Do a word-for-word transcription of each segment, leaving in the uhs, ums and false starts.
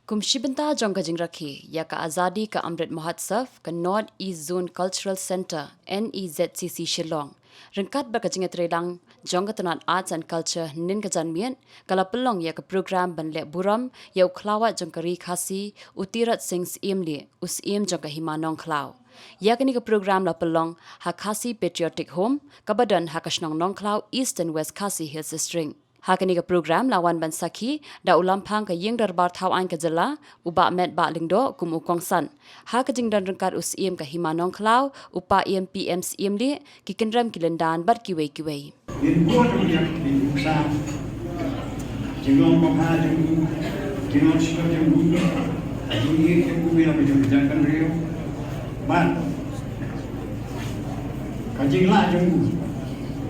Kum shi bynta jong ka jingrakhe ïa ka Azadi Ka Amrit Mahotsav, ka North East Zone Cultural Centre, N E Z C C Shillong, ryngkat bad ka jingïatreilang jong ka tnat Arts and Culture hynnin ka janmiet, ka la pynlong ïa ka program ban leh burom ïa u khlawait jong ka ri Khasi, u Tirot Sing Syiemlieh, u Syiem jong ka Hima Nongkhlaw. Ïa kane ka program la pynlong ha Khasi Patriotic Home, kaba don ha ka shnong Nongkhlaw, Eastern West Khasi Hills District. Ha kane ka program la wan ban sakhi da u Lamphang ka Ïing Dorbar Thawaiñ ka Jylla, u Bah Metbah Lyngdoh, kum u kongsan. Ha ka jingdon ryngkat u Syiem ka Hima Nongkhlaw, u Paiem P M Syiemlieh, ki kynrem ki lyndan bad kiwei kiwei. Ngin buh ïa ki nuksa jinglong babha jong u, jinglong shlur jong u, jingïeit jong u ïa la ka jong ka jaitbynriew. Bad ka jinglah jong u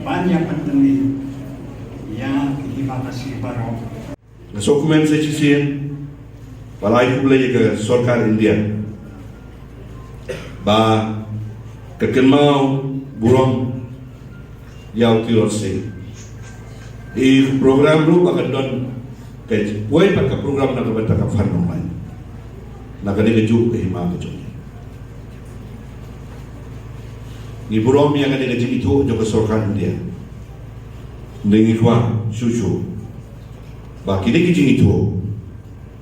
ban ïa pynthame ïa ki hima Khasi baroh. Nga sngewkmen sa shisien ba la ai khublei ïa ka sorkar India ba ka kynmaw burom ïa u Tirot Sing. I program ruh ba ka don ka poi pat ka program na ka bynta ka fund online. Na kane kajuh ka hima ka jong ngi. Ngi burom ïa kane ka jingithuh jong ka sorkar India. Ngi kwah shuh shuh ba kine ki jingithuh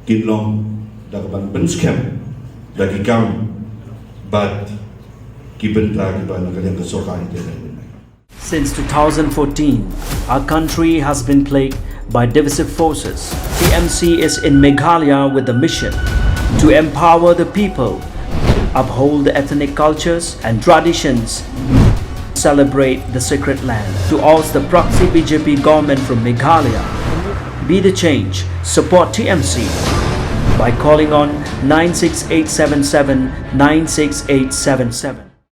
kin long da ka ban pynskhem da ki kam bad ki bynta kiba na ka liang ka sorkar India. Since two thousand fourteen, our country has been plagued by divisive forces. T M C is in Meghalaya with the mission to empower the people, uphold the ethnic cultures and traditions, celebrate the sacred land. To oust the proxy B J P government from Meghalaya, be the change, support T M C by calling on nine six eight seven seven nine six eight seven seven.